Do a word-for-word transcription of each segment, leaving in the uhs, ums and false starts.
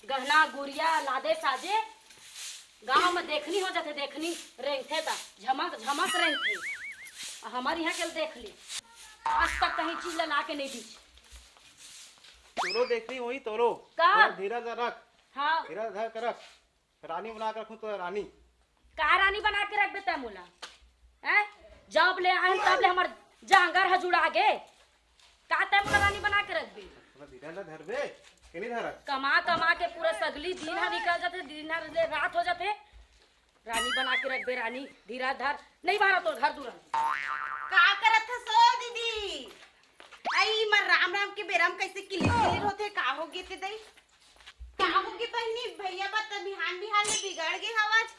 गहना गुरिया लादे साजे, गांव में देखनी हो जाथे, देखनी रेंगथे ता झमक झमक रेंगथे। हमर इहां के देख ले, आज तक कहीं चीज ला ला के नहीं दीस। तोरो देखनी होही तोरो। का? थोड़ा धीरज रख। हाँ। धीरज धर के रख। रानी बना के रखूं तो रानी। का रानी बना के रखबे तै मोला? हैं? जब ले आए तब ले हमर जांगर ह जुड़ा गे। का तै मोला रानी बना के रखबे? अपना धीरज ला धरबे, के नहीं धरत? कमा कमा के पूरा सगली दिन ह निकल जाथे, दिन ह ले रात हो जाथे। रानी बना के रखबे रानी, धीरज धर। नहीं बाहर तोर घर दूर। का करत हस ओ दीदी? आई मर राम राम के बेरा म कैसे किलिर किलिर होथे, का हो गे ते दई? का हो गे बहिनी, भैया बा त बिहान बिहान ले बिगड़ गे हवस।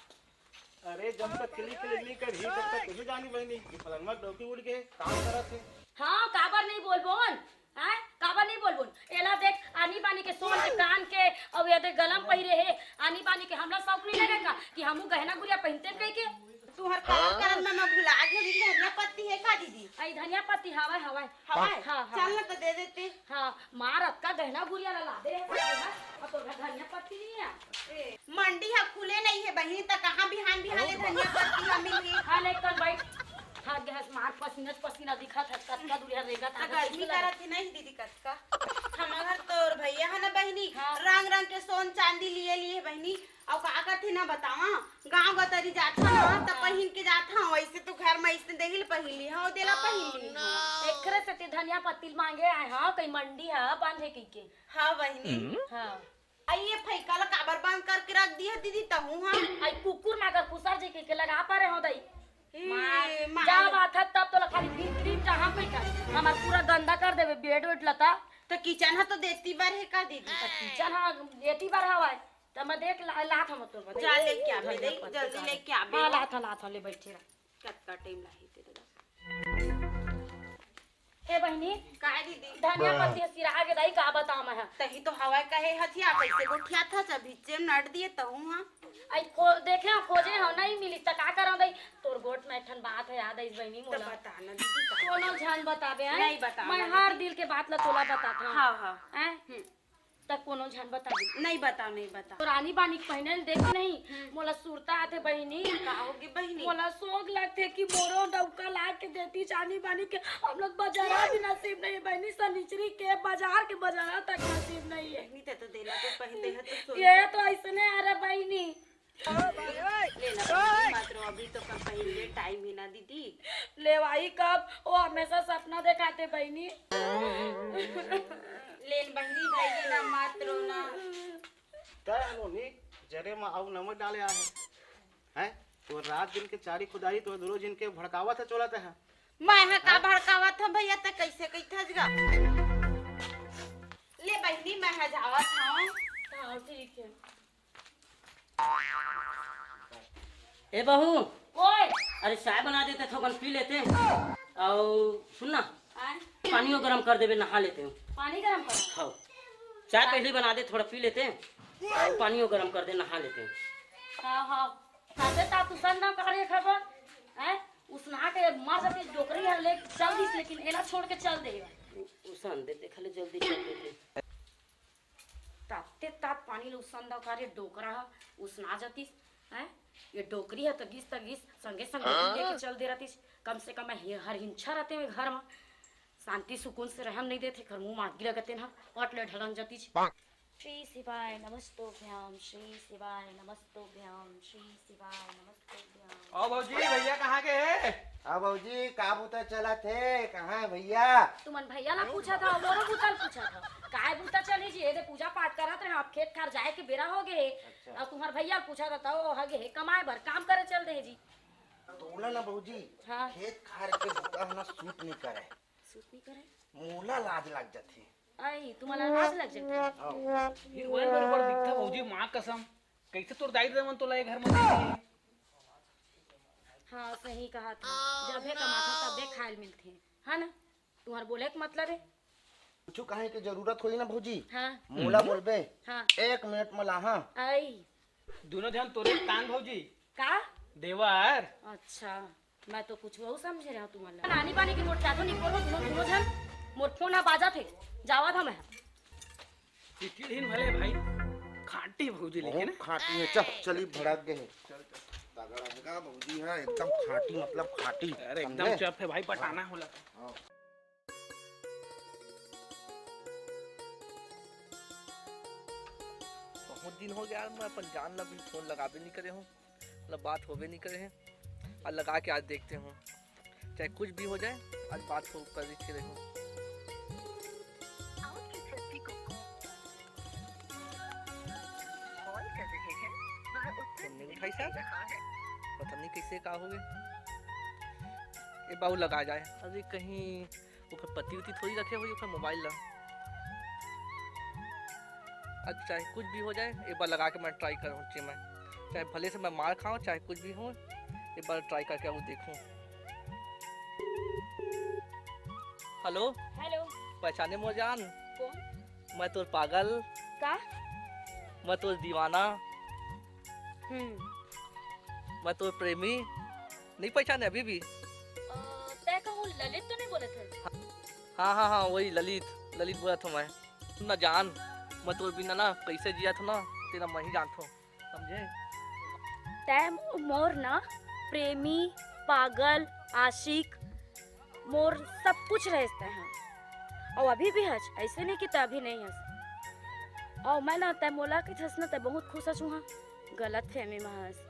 अरे, जब तक किली किली नहीं करही, तब तक कुछ जानी बहिनी। ये पलंगवा डौकी उड़ के काम करत हे। हाँ, काबर नहीं बोलबोन? हैं? काबर नहीं बोलबोन? एला देख, आनी बानी के सोन के, कान के, अउ ये देख गलम पहिरे हे। आनी बानी के हमला शौक नहीं लगे का कि हमू गहना गुरिया पहिनते कह के? तुहर कलर करन में मैं भुला गे हूँ, धनिया पत्ती है का दीदी? आई धनिया पत्ती हवय, हवय। हवय? हाँ, हाँ। चल ना तो दे देते। हाँ, मार अतका गहना गुरिया ला लादे रहे, हाँ, और तोर घर धनिया पत्ती नहीं है। ए, मंडी ह खुले नहीं है बहिनी, त कहाँ बिहान बिहान ले धनिया पत्ती ह मिलही? हाँ, ले कन बैठ। थक गए हस, मार पसीना पसीना दिखत है, कतका दूरिया रेंगत त आगे गर्मी कैसे लगे? करत ही नहीं दीदी कतका। हमर घर तोर भैया है ना बहिनी, हाँ। रंग रंग के सोन चांदी लिए लिए बहिनी, अउ का करथे ना बतावा, गाँव गतरी जाथन ना, त पहिन के जाथन, वैसे तो घर में ऐसे देहिल पहिन ली, हाँ, देला पहिन ली, हाँ। एकरे सेती धनिया पत्ती मांगे आए, हाँ, कहीं मंडी है, बंद है कही के। हाँ, बहिनी। हम्म। हाँ। आई ये फैका ला काबर बंद करके रख दिया दीदी, तहू हाँ? आई कुकुर मागर खुसर जी के, के लगा पा रहे हो दई। ए, मार, मार। जब आथा तब तोला खाली भीतरी जहाँ पे कर, हमार पूरा गंदा कर देवे, बेड वेड लता। तो किचन हा तो देती बार है का दीदी? तो किचन हा देती बार हवाए, त मैं देख ला, लात हम तोर बदे। जा लेके आबे, धनिया दे, पत्ती जल्दी का। लेके आबे हाँ, वो। लात, लात, ले बैठे रह। कतका टाइम लाही ते दादा। ए बहिनी, काय दीदी? धनिया पत्ती ह सिरा के दाई, का बताओ मैं ह? तही तो हवा कहे हथिया, कैसे गोठिया था, सब हिच्चे नट दिए तहू हाँ। आई खो-, देखे हो, खोजे हो, नहीं मिली, त का करो दाई? तोर गोठ में एक ठन बात है, याद आइस बहिनी तो मोला। बता ना दीदी, का? कोनो झन बताबे, हैं? नहीं बताओ मैं ना हर दीदी। दिल के बात ला तोला बतात हूँ। हाँ, हाँ। हैं? हम्म। त कोनो झन बता दे। नहीं बताओ, नहीं बताओ। तो रानी बानी के पहिने ल देखे नहीं, हम्म। मोला सुरता आथे बहिनी। का होगे बहिनी? मोला सोग लगथे कि मोरो डौका ला के देती चानी बानी के, हम लोग बजारा भी नसीब नहीं है बहिनी, सनिचरी के बजार के बजारा तक नसीब नहीं है। बहिनी, ते तो देला तो पहिन दे है तो सोग। ये तो ऐसने आ रहा बहिनी। ले ना बहिनी, मत रो, अभी तो कब पहिन ले, टाइम है ना दीदी। ले भाई कब? वो हमेशा सपना दिखाते बहिनी। ले ना बहिनी, भाई के ना मत रो ना। तै ह नोनी, जरे म अउ नमक डाले आहे। हैं? तो रात दिन के चारी खुदारी तो दोनों जिन के भड़कावत है चोला तै ह। मैं ह का हाँ? भड़कावत ह भैया, त कैसे कहिथस गा? ले बहिनी, मैं ह जावत हूँ। हाँ, ठीक है। ए बहू, ओए! अरे चाय बना देते, थोकन पी लेते। अउ सुन ना, आय? पानियो गरम कर देबे, नहा लेते हैं। पानी गरम कर? हाँ, चाय पहले बना दे, थोड़ा पी लेते हैं। अउ पानियो गरम कर दे, नहा लेते हैं। हाँ, हाँ। खाते ता तू सन ना करे खबर, हैं? उसना के मर जाते डोकरी है, ले चल दिस, लेकिन एला छोड़ के चल दे। उ-, उसन दे, देख ले, जल्दी चल देते। ताते तात पानी ल उसन दव का रे, डोकरा ह उसना जतिस, हैं? ये डोकरी ह त गिस त गिस, संगे संग लेके चल दे रहतिस। कम से कम हे-, हर हिंछा रहते हुए घर म शांति सुकून से रहन नहीं देते, घर मुंह मागी लगते न, अट ले ढलन जतिस। श्री शिवाय नमस्तोभ्याम, श्री शिवाय नमस्तोभ्याम, श्री शिवाय नमस्तोभ्याम। ओ भौजी, भैया कहाँ के हे? आ भौजी, का बूता चलत हे? कहाँ हे भैया? तुमन भैया ला पूछा था, मोरो बूता ल पूछा था। काय बूता चली जी? ये दे पूजा पाठ करत रहे, अब खेत खार जाए के बेरा हो गए हे। अच्छा। अब तुम्हार भैया ल पूछा था, तो हो गए हे कमाए बर, काम करे चल दे हे जी। तोला ना भौजी, हाँ। खेत खार के बूता ह ना सूट नहीं करे। सूट नहीं करे? मोला लाज लग जाथे। आई, तुम्हाला लाज लग जाथे। हाँ। हीरोइन बरोबर दिखता भौजी, माँ कसम। कैसे तोर दाई ददा मन तोला ये घर में देखे? हाँ, सही कहा था। जब भी कमाता तब भी खाए मिलते, है ना? तुम्हार बोले के मतलब है? कुछ कहे के जरूरत होई ना भौजी? हाँ। मोला बोलबे? हाँ। एक मिनट में लाहा। आई। दोनों झन तोरे तान भौजी। का? देवर। अच्छा, मैं तो कुछ अउ समझे रहा तुम्हारा। नानी बानी की मोर चाचो निकोर हो, दोनों, दोनों झन। मोर फोन आ बाजा थे, जावा था मैं। चिड़चिड़हीन भले भाई। खाटी भौजी लेकिन बहुत खाटी है। चल, चली भड़क गए हैं। तगड़ा है का भौजी है, एकदम खाटी, मतलब खाटी। अरे एकदम समझे? चुप है भाई, पटाना होला। हाँ। बहुत दिन हो गया यार, मैं अपन जान ला भी फोन लगाबे नहीं करे हूँ, मतलब बात होबे नहीं करे है। और लगा के आज देखते हूँ, चाहे कुछ भी हो जाए, आज बात हो कर के देखो। आप जिस व्यक्ति को कॉल कर रहे हैं, वह उत्तर फोन नहीं उठाई नहीं सर। दे रहा है। पता नहीं कैसे का हो गए। ये बाबू लगा जाए, अरे कहीं ओकर पति उति थोड़ी रखे हुई ओकर मोबाइल ला। अब चाहे कुछ भी हो जाए, एक बार लगा के मैं ट्राई करूँ जी मैं, चाहे भले से मैं मार खाऊँ, चाहे कुछ भी हो, एक बार ट्राई करके वो देखूँ। हेलो। हेलो। पहचाने मोर जान? कौन? मैं तोर पागल। का? मैं तोर दीवाना। हम्म। मैं तोर प्रेमी। नहीं पहचाने अभी भी? अ, तै कहूँ ललित तो नहीं बोलत है? हाँ, हाँ, हाँ, वही ललित, ललित बोलत हूँ मैं। सुन ना जान, मैं तोर बिना ना कैसे जियत हूँ ना, तेला मैं ही जानत हूँ, समझे? तै मोर ना प्रेमी, पागल, आशिक, मोर सब कुछ रहते हैं। और अभी भी हस, ऐसे नहीं कि तै अभी नहीं हस। और मैं ना तै मोला के थस ना तै बहुत खुश हस उहाँ। गलत फहमी में हस।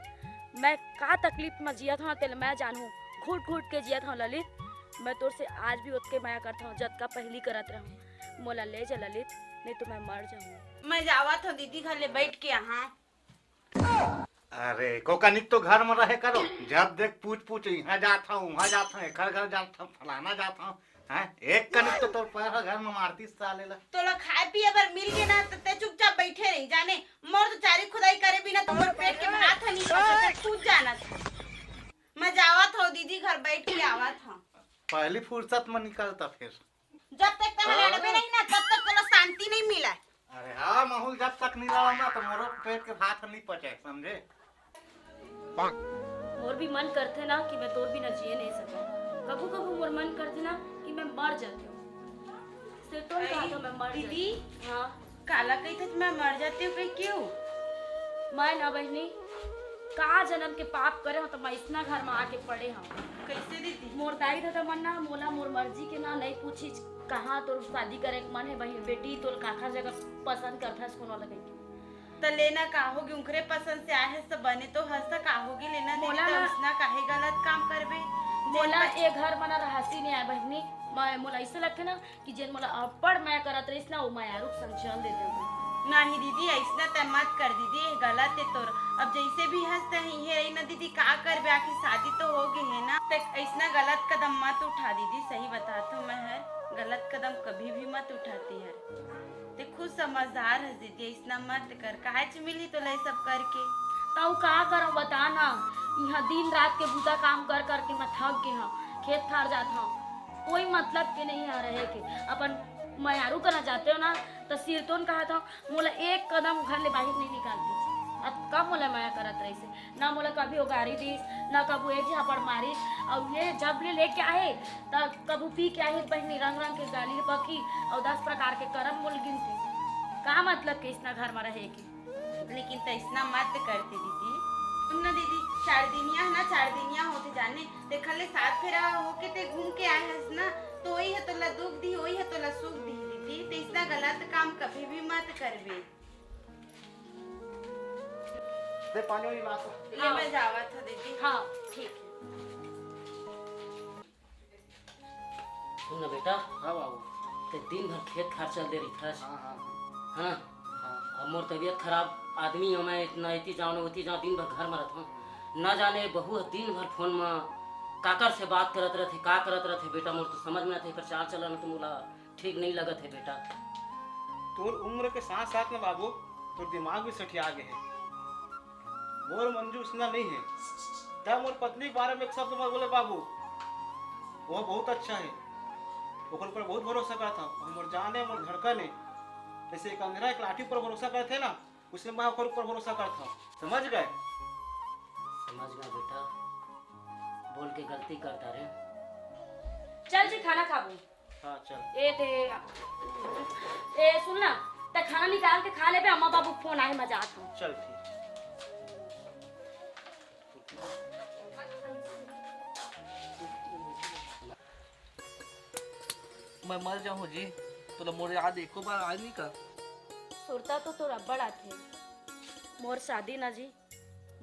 मैं का तकलीफ में जियत हूँ तेल मैं जानहूँ। घुट घुट के जियत हूँ ललित। मैं तोर से आज भी ओतके मया करत हूँ जतका पहली करत रहूँ। मोला ले जा ललित, नहीं तो मैं मर जाऊँ। मैं जावत हूँ दीदी घर ले बैठ के यहाँ। अरे, कोकनिक तो घर में रहे करो, जब देख पूछ पूछ, यहाँ जात हूँ, वहाँ जात हूँ, एकर घर जात हूँ, फलाना जात हूँ, हैं? एक कनिक तो तोर पैर ह घर में मारती साले ला। तोला खाए पिए बर मिल गे ना, त ते चुपचाप बैठे रही, जाने? मोर तो चारी खुदाई करे बिना तो मोर पेट के भात ह नहीं पचत, तू जानत। मैं जावत हूँ दीदी घर बैठ के आवत हूँ। पहली फुर्सत में निकलता फिर। जब तक तैं लड़बे नहीं ना, तब तक तोला शांति नहीं मिला। अरे हाँ, महूँ ल जब तक नहीं लड़ाऊँ ना, तो मोरो पेट के भात नहीं पचे, समझे? मोर भी मन करथे ना कि मैं तोर बिना जिए नहीं सकूं। कभू कभू मोर मन करथे ना कि मैं मर जाती हूँ। सिरतोन कहा तो मैं मर दीदी। हाँ। काला कही तो मैं मर जाती हूँ कही क्यों? मैं ना बहनी, का जन्म के पाप करे हूँ तो मैं इसना घर में आके पड़े हूँ। कैसे दीदी? मोर दाई ददा मन ना मोला मोर मर्जी के ना नहीं पूछी, कहाँ तोर शादी करे के मन है बहन बेटी, तोर काखर जगह पसंद करथस कोनो लगे के। त लेना का होगे, उनकरे पसंद से आए हस त बने तो हस, त का होगे लेना दीदी, मोला त ना उसना काहे गलत काम करबे? मोला ए घर मना रहसी नहीं आए बहनी, मैं मोला ऐसे लगथे ना कि जेन मोला अब्बड़ मया करत रहिस ना, वो मयारू के संग चल देते हो। नहीं दीदी, ऐसना तै मत कर दीदी, ये गलत है तोर। अब जैसे भी हस तै इहे रही ना दीदी, का करबे, आखिर शादी तो हो गई है ना। तै ऐसना गलत कदम मत उठा दीदी, सही बतात हूँ मैं हर, गलत कदम कभी भी मत उठाती हर। तै खुद समझदार हस दीदी, ऐसना मत कर, काहेच मिली तोला ये सब करके। तऊ का करव बता ना, यहाँ दिन रात के बूता काम कर करके मैं थक गे हूँ, खेत खार जात हूँ, कोई मतलब के नहीं यहाँ रहे के। अपन मयारू कना जाते हो ना, त सिरतोन कहा था, मोला एक कदम घर ले बाहर नहीं निकालती। अतका मोला मया करत रहिसे, ना मोला कभी उगारी दिस, ना कभू एक झापड़ मारिस। और ये जब ले लेके आए, त कभू पी के आए बहनी रंग रंग के गाली बकी और दस प्रकार के करम बोल गिनती। का मतलब के इसना घर में रहे के? लेकिन तैसना मत करते दीदी। सुन ना दीदी, चार दिनिया है ना, चार दिनिया होते जाने, देखा ले सात फेरा होके ते घूम के आए हस ना, तो वही है तोला दुख दी, वही है तोला सुख दी दीदी। तैसना गलत काम कभी भी मत करबे। दे पानी वानी ला तो। ले हाँ। मैं जावा था दीदी। हाँ, ठीक है। सुन ना बेटा। हाँ बाबू। ते दिन भर खेत खार चल दे रही थस। हाँ, हाँ, हाँ। हाँ। हाँ। अब मोर तबीयत खराब आदमी हूँ मैं, इतना इति जाओ ना उति जाओ, दिन भर घर में रहता हूँ। ना जाने बहू दिन भर फोन में काकर से बात करत रहते, का करत रहते बेटा, मोर तो समझ में आते, एकर चाल चलन तो मोला ठीक नहीं लगत है बेटा। तोर उम्र के साथ साथ ना बाबू, तोर दिमाग भी सठिया गए है। मोर मंजू उसना नहीं है। तब मोर पत्नी के बारे में एक शब्द मत बोले बाबू, वो बहुत अच्छा है, ओकर ऊपर बहुत भरोसा करता हूँ। और मोर जान है, मोर धड़कन है, जैसे एक अंधेरा एक लाठी पर भरोसा करते ना, उसने मैं ओकर ऊपर भरोसा करता हूँ। समझ गए? समझ गया बेटा, बोल के गलती करता रे। चल जी, खाना खाबो। हाँ, चल। ए दे। ए, सुन ना, त खाना निकाल के खा लेबे, अम्मा बाबू फोन आए, मजाक हो। चल ठीक। मैं मर जाहूँ जी, तोला मोर याद एको बार आय नहीं का? सुरता तो तोर अब्बड़ आथे। मोर शादी ना जी,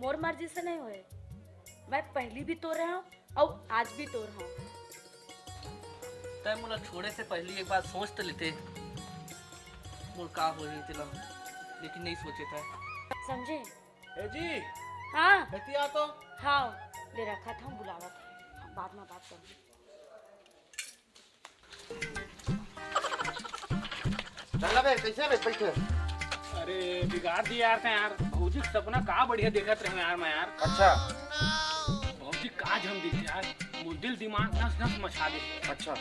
मोर मर्जी से नहीं होए। मैं पहली भी तोर हूँ अउ आज भी तोर हूँ। तै मोला छोड़े से पहली एक बार सोच तो लेते, मोर का होही तेला, लेकिन नहीं सोचे था। समझे? ए जी, हाँ। बेटी आ तो। हाँ, ले रखा था, बुलावा था, बाद में बात करूँगी। चल ना बे, कैसे बे बैठे? अरे बिगाड़ दिया यार तैं यार, भौजी के सपना का बढ़िया देखत रहे यार मैं यार। अच्छा। भौजी का झम दिखे यार, मोर दिल दिमाग नस नस मचा दे। अच्छा।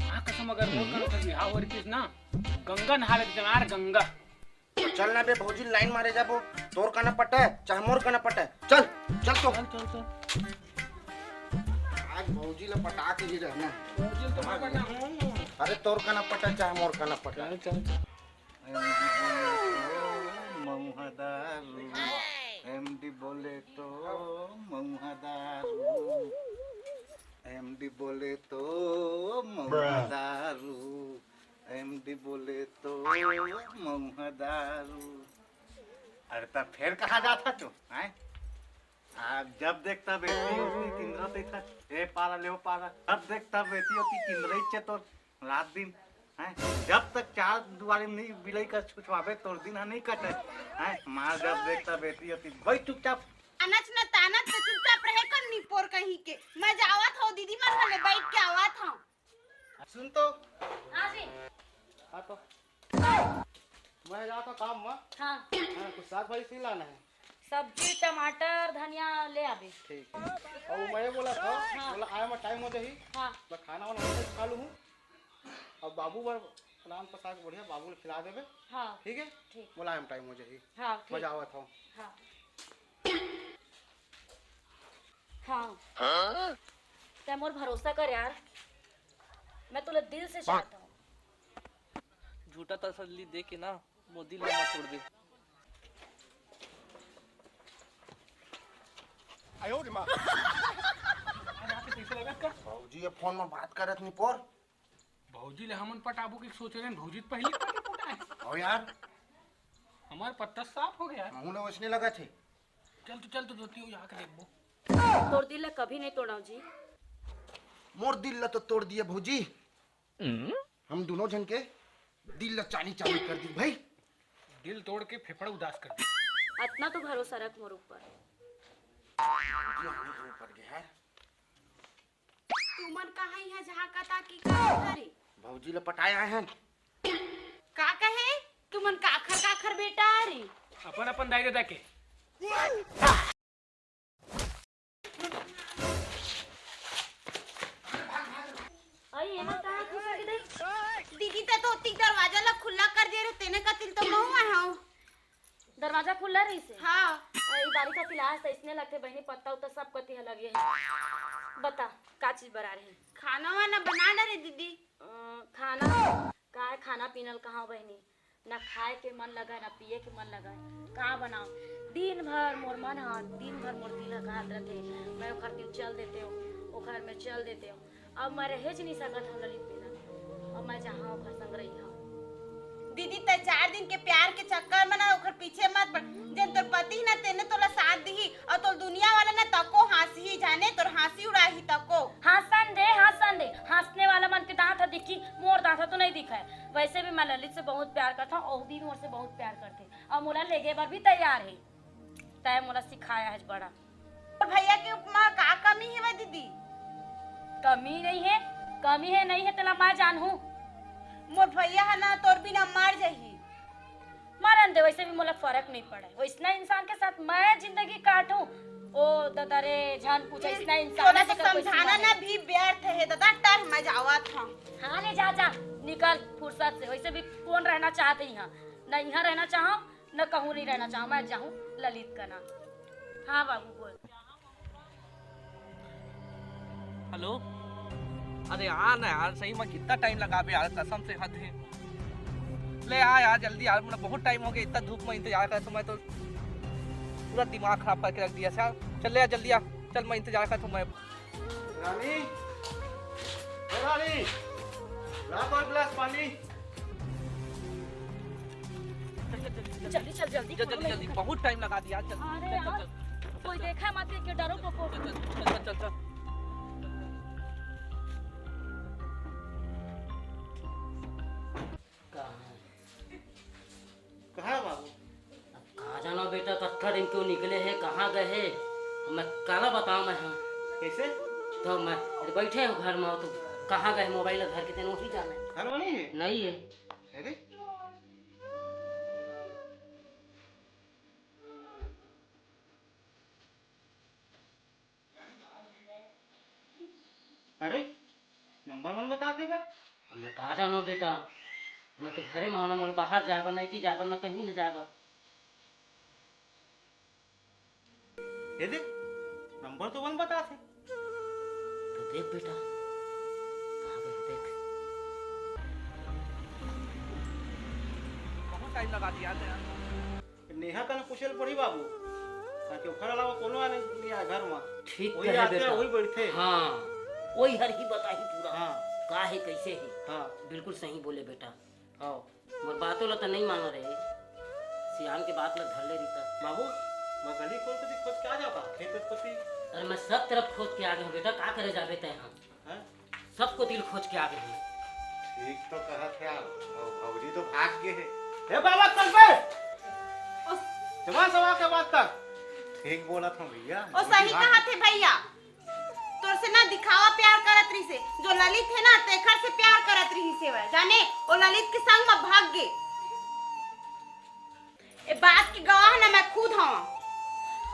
हाँ कसम, अगर मोर करो के बिहाव हो रही ना, गंगा नहा लेते यार, गंगा। चल ना बे भौजी, लाइन मारे जाबो। तोर कना पटे चाहे मोर कना पटे, चल। चल तो। चल चल चल। आज भौजी ला पटा के ही रहना। भौजी तो मैं पटा हूँ। अरे तोर कना पटे चाहे मोर कना पटे। चल चल चल। एमडी बोले तो मऊहा दारू, एमडी बोले तो मऊहा दारू, एमडी बोले तो मऊहा दारू, एमडी बोले तो मऊहा दारू। अरे तब फिर कहाँ जाता तू, हैं? आ, जब देख तब एती ओती तिंदरा तैथा, ए पारा ले ओ पारा, जब देख तब एती ओती तिंदरा ही चे तोर रात दिन, हैं? जब तक चार दुआरी नहीं बिलाई कर छुछवाबे तोर दिन हा नहीं कटे, हैं? मार जब देख तब एती ओती, भाई चुपचाप। अनच न तानच तो चुपचाप रहे कर निपोर कहीं के। मैं जावत हूँ दीदी मन हले बैठ के आवत हूँ। सुन तो। हाँ जी। हाँ तो। मैं जाता काम में। हाँ। हाँ, कुछ साग भाजी सील लाना है। सब्जी, टमाटर, धनिया ले आबे। ठीक है। और मैं ये बोला था, हाँ। बोला आए में टाइम हो जाही। हाँ। मैं खाना वाना होटल से खा लूँ। और बाबू बर राम प्रसाद बढ़िया बाबू ने खिला देबे। हाँ। ठीक है। ठीक। बोला आए में टाइम हो जाही। हाँ, ठीक। मजा आवत हो। हाँ। हाँ। तै मोर भरोसा कर यार, मैं तोला दिल से चाहत हूँ। झूठा तसल्ली दे के ना मोर दिल ला मत तोड़ दे। भौजी ये फोन में बात करत नहीं पोर। भौजी ले हमन पटाबो के सोचे रहेन, भौजी तो पहली पटा पटाए। हो यार। हमार पत्ता साफ हो गया। मुँह ले वैसने लगा थे। चल तो, चल तो, जोती हो, यहाँ के देखबो। तोर दिल ला कभी नहीं तोड़ाओ जी। मोर दिल ला तो तोड़ दिया भौजी। हम दोनों झन के दिल ला चाली चाली कर दी भाई। दिल तोड़ के फेफड़ा उदास कर दी। अतना तो भरोसा रख मोर ऊपर। भौजी आने के ऊपर गया है। तुमन कहाँ यहाँ झाँकता की का करे? भौजी ला पटाए आए हैं। का कहे? तुमन काखर काखर बेटा रे? अपन अपन दाई ददा के। अई, एमा कहाँ घुस गे दे? दीदी, ते तो ओतिक दरवाजा ला खुला कर दे रहे, तेने कतिल तो महू आए हूँ। दरवाजा खुला रहिसे? हाँ। अई, बारी का तिलास त इसने लगथे बहिनी, पत्ता उत्ता सब कति ह लगे हे। बता, का चीज बरा रहे? खाना वाना बना डरे दीदी। अ, खाना? काय खाना पीना ल कहाँ बहिनी? ना खाए के मन लगा, ना पिए के मन लगा। का बनाओ? दिन भर मोर मन ह, दिन भर मोर दिल ह कहत रथे, मैं ओखर तीर चल देते हो, ओखर में चल देते हो। अब मैं रहेच नहीं सकत हूँ ललित बिना। अब मैं जहाँ ओखर संग रही हूँ। दीदी, तै चार दिन के प्यार के चक्कर में ना ओखर पीछे मत पड़। जेन तोर पति ना तेने तोला साथ दिही और तोर दुनिया वाला ना तको हाँसही, जाने तोर हाँसी उड़ाही तको। हाँसन दे, हाँसन दे, हाँसने वाला मन के दांत ह दिखी, मोर दांत ह तो नहीं दिखाए। वैसे भी मैं ललित से बहुत प्यार करता हूँ, ओह भी मोर से बहुत प्यार करते और मोला लेगे बर भी तैयार है। तै मोला सिखाया है बड़ा। मोर भैया के उपमा का कमी हे वा दीदी? कमी नहीं है, कमी है नहीं है तेला मैं जानहूँ। मोर भैया है ना तोर बिना मर जाही। मरन दे, वैसे भी मोला फर्क नहीं पड़े। वैसना इंसान के साथ मैं जिंदगी काटूं? ओ दादा रे, जान पूछा, इसना इंसान तोला तो समझाना ना भी व्यर्थ है दादा, टर मैं जावत हूँ। हाँ, ले जा, जा, निकल फुर्सत से। वैसे भी कौन रहना चाहते यहाँ? न यहाँ रहना चाहो, न कहूँ नहीं रहना चाहो। मैं जाहूँ ललित कना। हाँ बाबू, बोल। हेलो, अरे आ ना यार, सही में कितना टाइम लगाबे यार, कसम से हद है। ले आ यार, जल्दी यार, मतलब बहुत टाइम हो गया, इतना धूप में इंतजार करत हूँ मैं तो, पूरा दिमाग खराब करके रख दिया यार। चल ले यार, जल्दी आ, चल, मैं इंतजार करत हूँ मैं। रानी, ए रानी, ला तो एक गिलास पानी। जल्दी चल, जल्दी चल, जल्दी जल्दी, बहुत टाइम लगा दिया। चल, अरे चल, यार, चल, कोई देखा मत, के डरो को चल, चल, चल, चल, चल। कहाँ है? कहाँ है बाबू? अब कहाँ जाना बेटा, कत्था दिन क्यों निकले है, कहाँ गए है? मैं काला बताऊँ मैं हम। कैसे? तो मैं अरे बैठे हो घर में, तो कहाँ गए, मोबाइल घर के दिन वही जाना है। घर में नहीं है? नहीं है। अरे, अरे, नंबर मन बता देगा। मैं कहाँ जाना बेटा, मैं तो घरे में होना, मैं बाहर जाएगा, नहीं कि जाएगा, मैं कहीं नहीं जाएगा। ये देख, नंबर तो मन बता थे। तो देख बेटा, कहाँ गए देख। बहुत टाइम लगा दिया यार। नेहा का ना पूछे ल पड़ी बाबू, ताकि ओखर अलावा कोनो आने नहीं आए घर में। ठीक वही कहे आते बेटा। वही बैठे। हाँ, वही हर ही बताही पूरा। हाँ। का है, कैसे है। हाँ। बिल्कुल सही बोले बेटा। हाँ। मोर बातों ला तो नहीं मानो रे, सियान के बात ला धर ले रही। बाबू, मैं गली खोल के खोज के आ जाता, खेत पति। अरे मैं सब तरफ खोज के आ गया हूँ बेटा, का करे जाबे तय हम। हैं? सबको दिल खोज के आ गए हैं। ठीक तो कहत है, और भौजी तो भाग गए है। हे बाबा, चल बे। जमा सवा के बात कर। ठीक बोला था भैया। ओ सही कहा थे भैया, तोर से ना दिखावा प्यार करत रही से, जो ललित है ना तेखर से प्यार करत रही से वह, जाने ओ ललित के संग में भाग गे। ए बात के गवाह ना मैं खुद हूँ।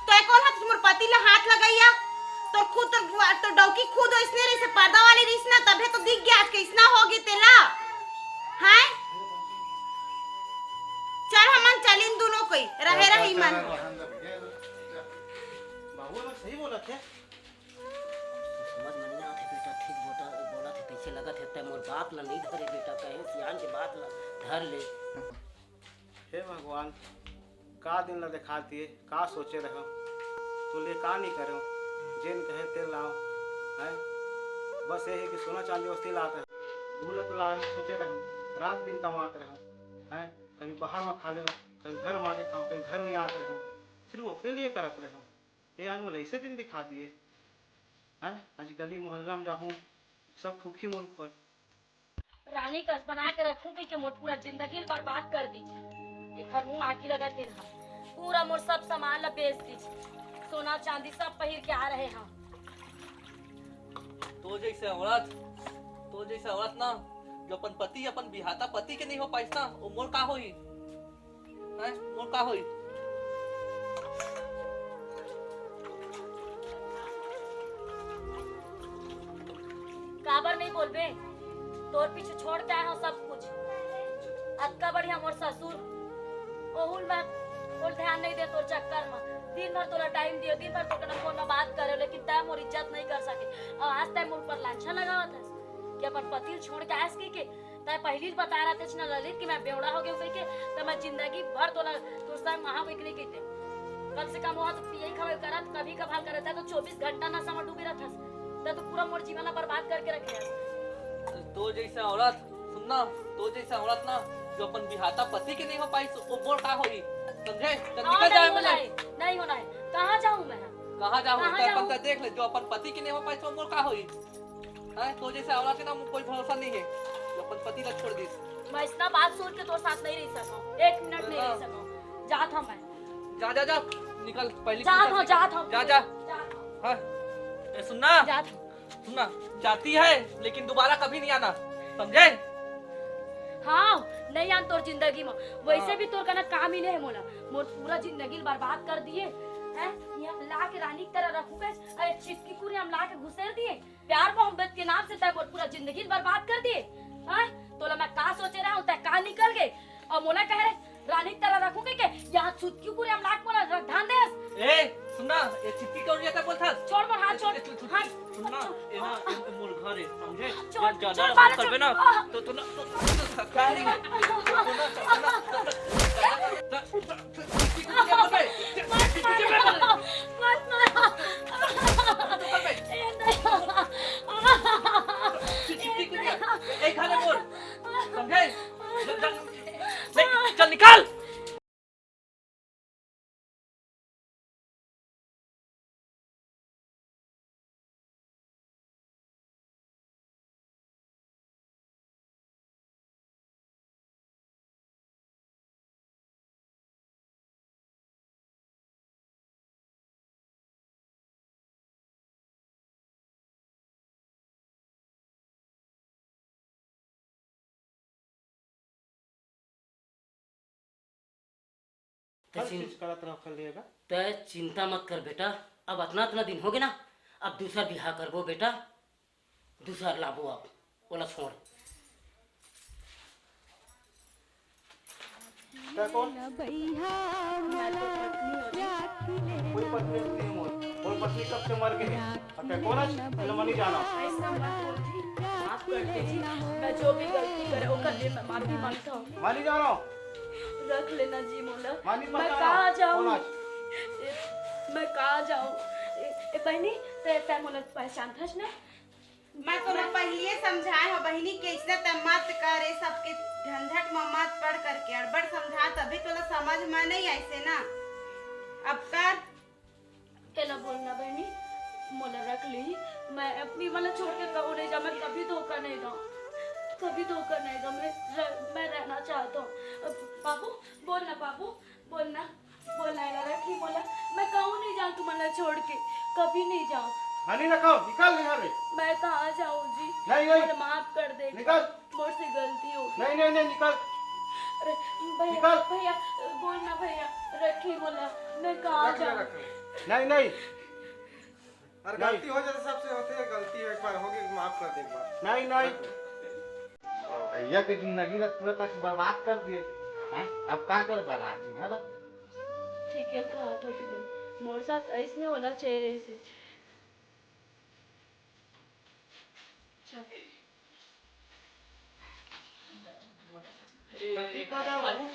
तो ए कौन हाथ मोर पति ला हाथ लगाइया? तोर खुद तोर, तोर डौकी खुद इसने रही से पर्दा वाली रही ना, तभे तो दिख गया आज कैसना होगी तेला। हैं? चल हमन चलिन दोनों कोई रहे रही मन। बाबू लोग सही बोलत है। समझ में नहीं आते बेटा, ठीक बोला बोला थे, कैसे लगत है तय मोर बात ला नहीं धरे बेटा, कहे सियान के बात ला धर ले। हे भगवान, का दिन ला दिखा दिए, का सोचे रहो, तो ले का नहीं करो, जेन कहे ते लाओ, हैं? बस ये है कि सोना चांदी वस्ती लाते हैं, भूलत ला सोचे रहो, रात दिन कमाते रहो, हैं? कभी बाहर में खा ले, कभी घर में आके खाओ, कभी घर में आते रहो, सिर्फ ओकरे लिए करत रहो। ये आज मोला ऐसे दिन दिखा दिए, हैं? आज गली मोहल्ला में जाहूँ, सब फूकी मोर ऊपर। रानी कस बना के रखूं कि के मोर पूरा जिंदगी बर्बाद कर दी। एकर मुंह आकी लगा के रहा। पूरा मोर सब सामान ला बेच दी। सोना चांदी सब पहिर के आ रहे हैं। तो जैसे औरत, तो जैसे औरत ना, जो अपन पति, अपन बिहाता पति के नहीं हो पाइस ना, वो मोर का होई? हैं? मोर का होई? काबर नहीं बोलबे? तोर पीछे छोड़ के आए हो सब कुछ। अतका बढ़िया मोर ससुर, ओहुल मैं बोल ध्यान नहीं दे तोर चक्कर में। दिन भर तोला टाइम दियो, दिन भर तोर कना फोन में बात करे, लेकिन तय मोर इज्जत नहीं कर सके। और आज तय मोर ऊपर लांछन लगावत हस कि अपन पति ल छोड़ के आयस की के। तय पहली ल बता रहा थे ना ललित कि मैं बेवड़ा हो गया कह के, तो मैं जिंदगी भर तोला तोर संग वहां को नहीं कहते। कम से कम वहां तो पियई खवाई करत, कभी कभार करत है तो चौबीस घंटा नशा में डूबे रहत हस। तय तो पूरा मोर जीवन ला बर्बाद करके रखे हस। तो जैसे औरत, सुनना, तो जैसे औरत ना, जो अपन बिहाता पति के नहीं हो पाइस, वो मोर का होई? समझे? तो हाँ, निकल जाए नहीं होना मिले। है, नहीं होना है। कहाँ जाऊँ मैं? कहाँ जाऊँ? कहाँ तो अपन जाऊँ? तो देख ले, जो अपन पति के नहीं हो पाइस, वो मोर का होई? हैं? तो जैसे औरत के ना, कोई भरोसा नहीं है, जो अपन पति का छोड़ दी। मैं इतना बात सुन के तोर साथ नहीं रह सकूँ, एक मिनट नहीं रह सकूँ। जात हूँ मैं। जा, जा, जा, निकल, पहली जात फुर्सत हूँ, से जात हूँ। जा, जा। जात हूँ। हाँ, ए, सुनना, जात हूँ। सुनना, जाती है, लेकिन दोबारा कभी नहीं आना, समझे? हाँ, नहीं आन तोर जिंदगी में। वैसे भी तोर कना काम ही नहीं है मोला। मोर पूरा जिंदगी बर्बाद कर दिए। हैं? यहाँ ला के रानी की तरह रखूंगा, अरे छिटकी पूरे हम ला के घुसेर दिए। प्यार मोहब्बत के नाम से तय मोर पूरा जिंदगी बर्बाद कर दिए। हैं? तोला मैं का सोचे रहा हूँ, तय का निकल गए। और मोला कह रहे, रानी की तरह रखूंगा के? यहाँ छुटकी पूरे हम ला के मोला धान देस। ए, सुन ना, ये चिट्ठी कौन लेता बोलता? छोड़ मोर हाथ, छोड़। ए, तू, तू, हाथ सुन ना, छोड़। ये ना, ये मोर घर है, समझे? छोड़, ज्यादा छोड़, बालक करबे ना, छोड़। तो तू ना, तो, तो, तो, तो, तो, तो, तो, तो, तो, तो, तो, मत मारो, मत मारो। ए, नहीं। चिट्ठी कौन लेता? ए, खाने बोल, समझे? चल, चल, चल, निकाल। हर चीज करत रहो, कर लिएगा। तै चिंता मत कर बेटा, अब अतना अतना दिन होगे ना, अब दूसर बिहाव करबो बेटा, दूसर लाबो, अब ओला छोड़। तै कोन? कोई पत्नी नहीं मोर। मोर पत्नी कब से मर गई है। अब तै कोन अस? पहले मनी जाना। ऐसा मत बोल जी, माफ कर दे जी। मैं जो भी गलती करे, ओकर लिए मैं माफी मांगता हूँ। मनी जाना। रख लेना जी मोला। मनी मैं पता कहाँ जाऊँ? कोन अस? ए, मैं कहाँ जाऊँ? ए, ए, बहनी, तै, तै मोला पहचानथस ना? मैं तोला पहिलिये समझाए हव बहिनी कि अइसने तै मत कर, ए सबके झंझट म मत पड़ करके। अड़बड़ समझा तभी तोला समझ म नइ आइसे ना। अब कर। एला बोलना बहिनी, मोला रख ली। मैं अपनी वाला छोड़ के कहूँ नहीं जाऊँ, मैं कभी धोखा नहीं दूँ, कभी धोखा नहीं दूँ। मैं रह-, मैं रहना चाहता हूँ। अब बाबू, बोलना बाबू, बोलना। बोलना है ना, रखी बोला, मैं कहूँ नहीं जाऊँ तुम्हारा छोड़ के, कभी नहीं जाऊँ। हाँ, नहीं रखो, निकल यहाँ से। मैं कहाँ जाऊँ जी? नहीं, नहीं। मुझे माफ कर दे। निकल। मोर से गलती हो गई। नहीं, नहीं, नहीं, निकल। अरे भैया, निकल। भैया, बोलना भैया, रखी बोला, मैं कहाँ रख ले, जाऊँ? रख ले। नहीं, नहीं। अरे नहीं। गलती हो जाए तो सबसे होती है, गलती एक बार होगी, माफ कर दे एक बार। नहीं, नहीं। रख ले। भैया की जिंदगी ला पूरा तक बर्बाद कर दिए। हैं? अब का करबा आदमी, है ना? ठीक है, कहा तो तुमने। मोर साथ ऐसने होना चाहिए से। चल। ए, ए,